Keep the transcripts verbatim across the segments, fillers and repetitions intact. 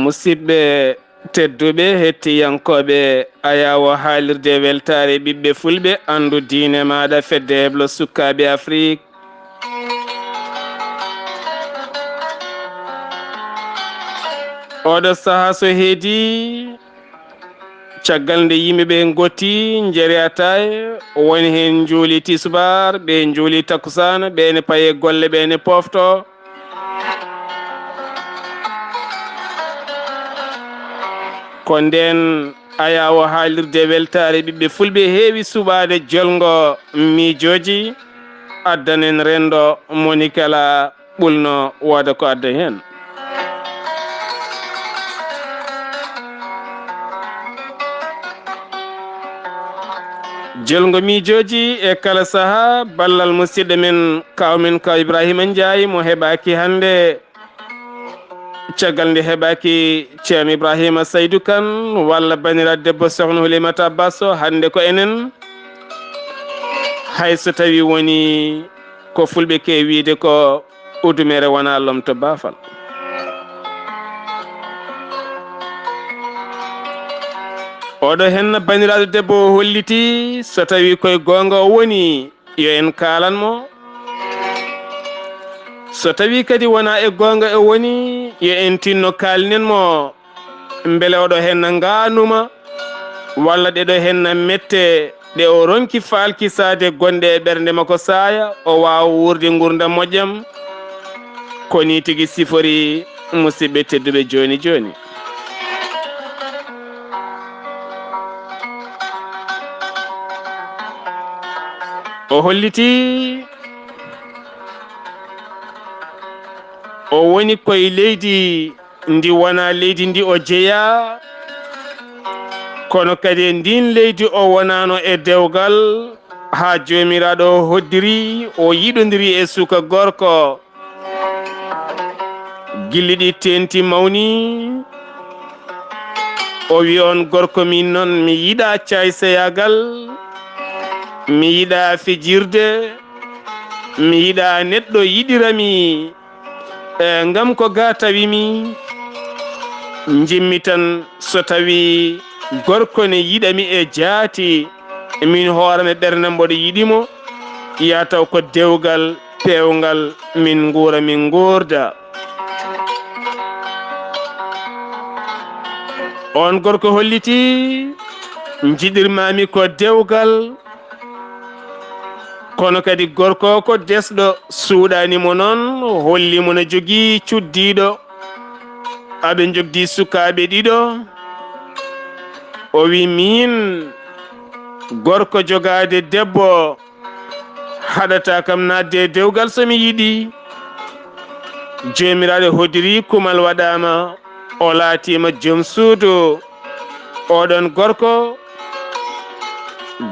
Musidɓe tedduɓe, hettiyankooɓe Ayaawo Haalirde Weltaare Ɓiɓɓe Fulɓe, anndu diine maaɗa, Fedde Heblo Sukaaɓe Afrik. Oɗo sahaa so heedi, caggal nde yimɓe ɓe ngotti njereyataa, woni heen njuuli tisbaar, ɓe njuuli takkusaan, ɓe ne paye golle, ɓe ne pofto. Ko ndeen Ayaawo Haalirde Weltaare Ɓiɓɓe Fulɓe heewi suɓaade jolngo miijooji, addanen renndo moni kala ɓulno wooda ko adda heen. Jolngo miijooji e kala sahaa, ballal musidɗo men, kaaw men, Kaaw Ibraahiima Njaay, mo heɓaaki hannde. Caggal nde heɓaaki Ceerno Ibraahiima Saydu Kan walla banndiraaɗo debbo Sohna Huleymata Basso, hannde ko enen, hay so tawii woni ko fulɓe keewi wiyde ko udumere wonaa lomto baafal. Oɗo henna banndiraaɗo debbo o holliti, so tawii koye goonga o woni, yo en kaalan mo. So tawii kadi wonaa e goonga o woni, yo en tinno kaalinen mo. Mbele oɗo henna ngaanuma, walla ɗeɗo henna mette ɗe o ronki faalkisaade gonɗe e ɓernde makko saaya, o waawa wuurde nguurndam moƴƴam. Ko nii tigi sifori, musidɓe tedduɓe, jooni jooni. O holliti o woni koye leydi ndi wonaa leydi ndi o jeyaa, kono kadi e ndiin leydi o wonaano e dewgal, haa Joomiraaɗo o hoddiri, o yiɗondiri e suka gorko. Gilli ɗi teenti mawni, o wi, "On gorko, miin noon mi yiɗaa caaysayaagal, mi yiɗaa fijirde, mi yiɗaa neɗɗo yiɗira mi." E, ngam ko ga tawi mi, njimmi tan so tawi gorko ne yiɗa mi e jaati, min hoore am e ɓernde am mboɗo yiɗi mo, ya taw ko dewgal peewngal min nguura, min nguurda. On gorko holliti, njiɗirmaami ko dewgal, kono kadi gorko ko desɗo, suuɗaani mo noon, holli mo no jogii cuddiiɗo, aɓe njogdi sukaaɓe ɗiɗo. O wi, "Miin, gorko jogaade debbo, haɗata kam naatde e dewgal so mi yiɗi." Joomiraaɗo hoddiri, kumal waɗaama, o laatiima joom suudu. Oɗon gorko,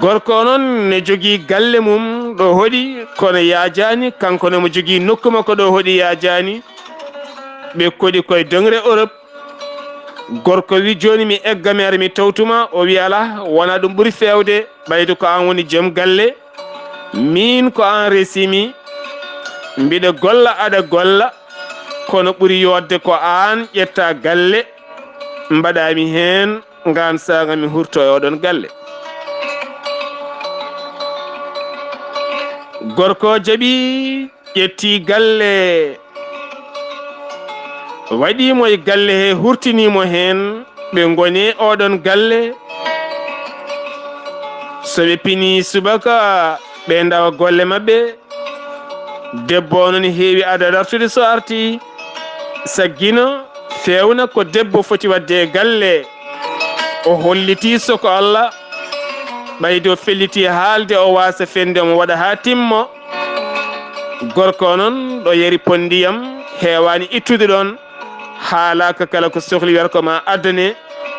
gorko noon ne jogii galle mum ɗo hoɗi, kono yaajaani, kanko ne mo jogii nokku makko ɗo hoɗi yaajaani. Ɓe koɗi koye doŋre Europe. Gorko wi, "Jooni mi egga mi ara mi tawtuma." O wi, "Alaa, wonaa ɗum ɓuri feewde, ɓayde ko aan woni joom galle. Miin ko aan resimi, mbiɗa golla, aɗa golla, kono ɓuri yoodde ko aan ƴetta galle, mbaɗaa mi heen, ngaan saanga mi hurto e oɗon galle." Gorko jaɓi, ƴetti galle, waɗi mo e galle he, hurtini mo heen. Ɓe ngoni oɗon galle. So ɓe pini subaka, ɓe ndawa golle maɓɓe. Debbo o noon heewi aada dartude so arti. Saggino, fewna ko debbo foti waɗde e galle. O holliti soko Allah, ɓayde o felliti haalde, o waasa fende, omo waɗa haa timmo. Gorko o noon, ɗo yari pon ndiyam, heewaani ittude ɗoon. Haalaaka kala ko sohli, wiyata ko ma addane.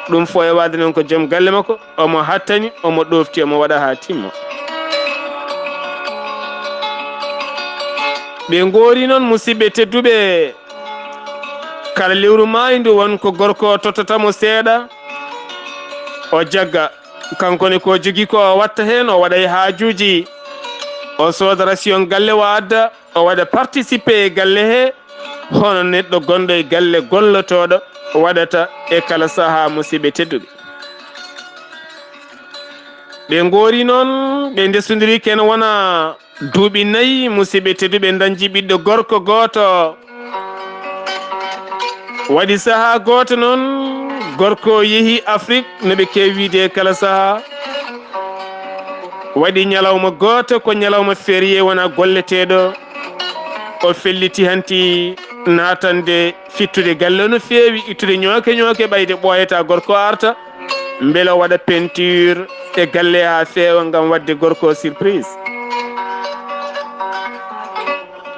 Ɗum fof e waɗde noon ko joom galle makko, omo hattani, omo ɗoofti, omo waɗa haa timma. Ɓe ngoori noon, musidɓe tedduɓe, kala lewru maayndu won ko gorko o tottata mo seeɗa, o jagga. Kanko ne ko jogii ko o watta heen, o waɗa e haajuuji, o sooda ration galle o adda, o waɗa participer e galle he, hono neɗɗo gonɗo e galle gollotooɗo. waɗata e kala sahaa, musidɓe tedduɓe. Ɓe ngoori noon, ɓe ndesondiri ken wona duuɓi nayi, musidɓe tedduɓe, dañji ɓiɗɗo gorko gooto. Waɗi sahaa gooto noon, gorko yehi Afrik, no ɓe keewi wiide e kala sahaa. Waɗi ñalawma gooto, ko ñalawma férié, wona golleteeɗo. O felliti hanti naatande, fittude galle o no feewi, ittude ñooke ñooke, ɓayde ɓooyata gorko o arta, mbele o waɗa peinture e galle haa feewa ngam waɗde gorko o surprise.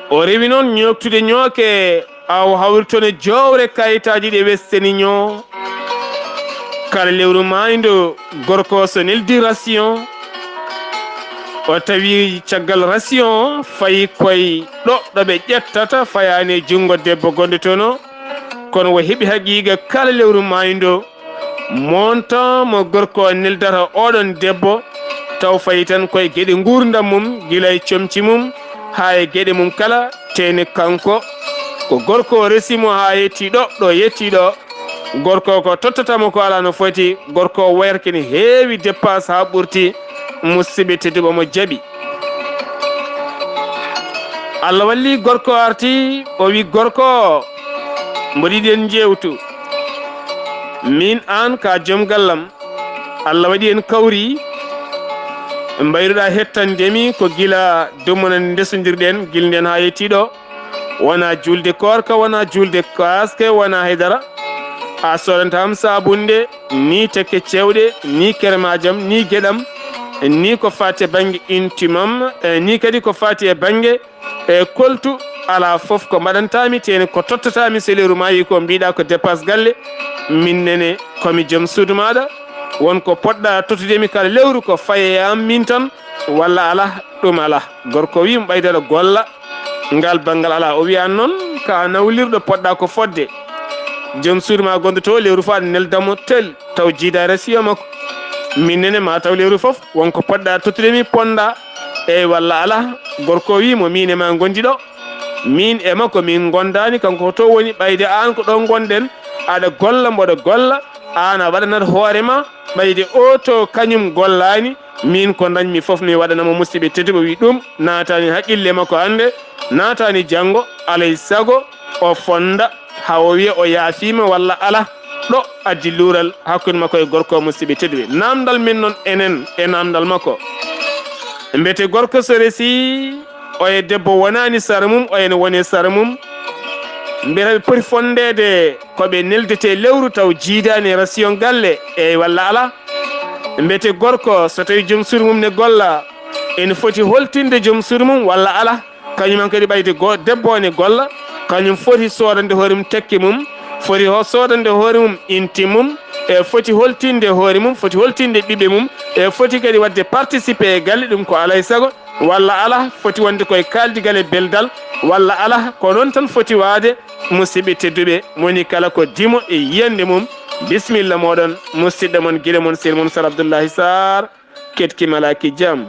O rewi noon ñooktude ñooke, awa hawri toon e joowre kayitaaji ɗi westeni ñoo. Kala lewru maayndo, gorko o so neldi ration, o tawi caggal ration fayi koye ɗo, ɗo ɓe ƴettata, fayaani e junngo debbo gonɗo toon o. Kono o heɓi haqiiqa, kala lewru maayndo, montant mo gorko o neldata oɗon debbo, taw fayi tan koye geɗe nguurndam mum, gila e comci mum haa e geɗe mum kala, teni kanko ko gorko o resi mo haa yetti ɗo, ɗo yetti ɗo. Gorko ko tottata mo ko alaa no foti, gorko o wayata kene heewi dépense haa ɓurti, musidɓe tedduɓe, mo jaɓi. Allah walli gorko o arti, o wi gorko o, mboɗo yiɗi en njeewtu. Miin aan ka joom gallam, Allah waɗi en kawri, mbayruɗaa hettande mi ko gila dumunna nde ndesondirɗen, gila ndeen haa yetti ɗo. Wona juulde koorka, wona juulde kaaske, wona haydara. A soodanta am saabunde, ni tekke cewɗe, ni kermajam, ni geɗam, ni ko faati e bannge intimam, e ni kadi ko faati e bannge e koltu, alaa fof ko mbaɗantaami, teeni ko tottataami so lewru maayi ko mbiɗa ko dépense galle. Min nene ko mi joom suudu maaɗa, won ko poɗɗa tottude mi kala lewru ko faye e am min tan, walla alaa, ɗum alaa. Gorko wi mo ɓayde aɗa golla, ngal banngal alaa. O wi an noon ka nawlirɗo poɗɗa ko fodde. Joom suudu ma gonɗo to lewru faa nelda mo tel, taw jiida ration makko. Min nene ma taw lewru fof won ko poɗɗa tottude mi ponda. Eey walla alaa, gorko o wi mo, miin e ma ngondi ɗo. Miin e makko min ngondaani, kanko ko to woni, ɓayde aan ko ɗo ngonɗen, aɗa golla, mboɗo golla, aan a waɗanat hoore ma, ɓayde o to kañum gollaani, miin ko ndañmi fof mi waɗana mo. Musidɓe tedduɓe, wi ɗum naataani haqqille makko hannde, naataani janngo, alay sago o fonda. Haa o wiya o yaafiima walla alaa, ɗo addi luural hakkunde makko e gorko o, musidɓe tedduɓe. Naamndal men noon enen e naamndal makko. Mbete gorko so resi, o e debbo wonaani sara mum, o ene woni e sara mum. Mbete ɓe poti fonndeede ko ɓe neldetee lewru taw jiidaani e ration galle, eey walla alaa? Mbete gorko so tawii joom suudu mum ne golla, ene foti holtinde joom suudu mum walla alaa? Kañum en kadi ɓayde go-, debbo o ne golla, kañum foti soodande hoore mum tekke mum, foti ho-, soodande hoore mum inti mum, e foti holtinde hoore mum, foti holtinde ɓiɓɓe mum, e foti kadi waɗde participer e galle, ɗum ko alay sago, walla alaa, foti wonde koye kaaldigal e beldal, walla alaa, ko noon tan foti waade. Musidɓe tedduɓe, moni kala ko dimo e yiyannde mum, bisimilla mooɗon, musidɗo mon, giɗo mon, sehil mon, Sar Abdullahi Sar, keɗki malaaki jam.